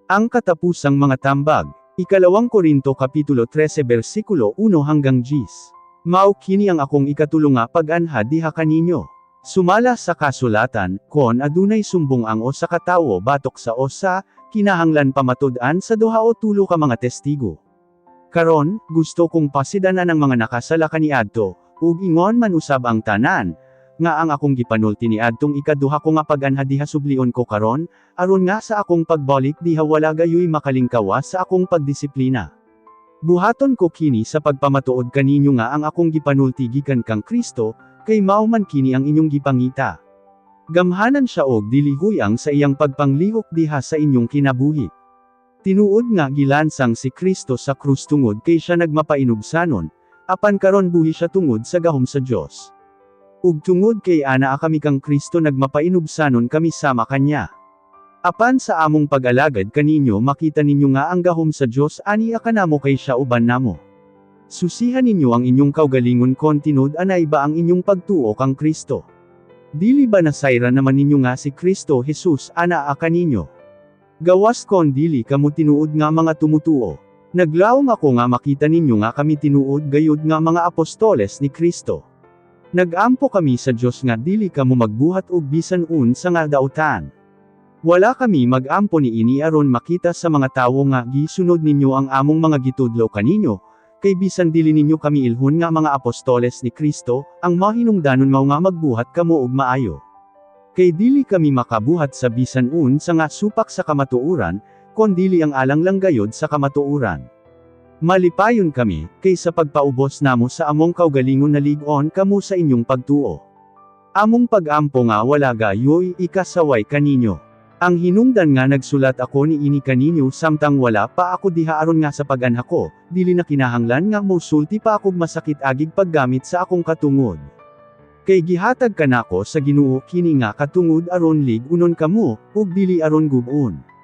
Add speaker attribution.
Speaker 1: Ang katapusang mga tambag. Ikalawang Korinto Kapitulo 13 versikulo 1 hanggang 10. Mao kini ang akong ikatulo nga pag-anha diha kaninyo. Sumala sa kasulatan, kon adunay sumbong ang usa ka tawo batok sa usa, kinahanglan pamatud-an sa duha o tulo ka mga testigo. Karon, gusto kong pasidanan ang mga nakasala kaniadto, ug ingon man usab ang tanan, nga ang akong gipanulti niadtong ikaduha ko nga pag-anha diha sublion ko karon, aron nga sa akong pagbalik diha wala gayoy makalingkawa sa akong pagdisiplina. Buhaton ko kini sa pagpamatuod kaninyo nga ang akong gipanulti gikan kang Kristo, kay mao man kini ang inyong gipangita. Gamhanan siya og dili huyang sa iyang pagpanglihok diha sa inyong kinabuhi. Tinuod nga gilansang si Kristo sa krus tungod kay siya nagmapainubsanon, apan karon buhi siya tungod sa gahom sa Dios. Ug tungod kay anaa kami kang Kristo, nagmapainubsanon kami sama kanya. Apan sa among pag-alagad kaninyo, makita ninyo nga ang gahom sa Dios ania kanamo kay siya uban namo. Susihan ninyo ang inyong kaugalingon kon tinud-anay ba ang inyong pagtuo kang Kristo. Dili ba nasayran naman ninyo nga si Kristo Jesus anaa kaninyo? Gawas kon dili kamo tinuod nga mga tumutuo. Naglaom ako nga makita ninyo nga kami tinuod gayud nga mga apostoles ni Kristo. Nag-ampo kami sa Dios nga dili kamo magbuhat og bisan unsa nga dautan. Wala kami mag-ampo niini aron makita sa mga tawo nga gisunod ninyo ang among mga gitudlo kaninyo, kay bisan dili ninyo kami ilhon nga mga apostoles ni Kristo, ang mahinungdanon mao nga magbuhat kamo og maayo. Kay dili kami makabuhat sa bisan unsa nga supak sa kamatuoran, kon dili ang alang lang gayod sa kamatuoran. Malipayon kami, kay sa pagpaubos namo sa among kaugalingon nalig-on kamo sa inyong pagtuo. Among pag-ampo nga wala gayoy ikasaway kaninyo. Ang hinungdan nga nagsulat ako niini kaninyo samtang wala pa ako diha aron nga sa pag-anha ko, dili na kinahanglan nga mosulti pa akog masakit agig paggamit sa akong katungod. Kay gihatag kanako sa Ginoo kini nga katungod aron lig-unon kamo, ug dili aron gub-on.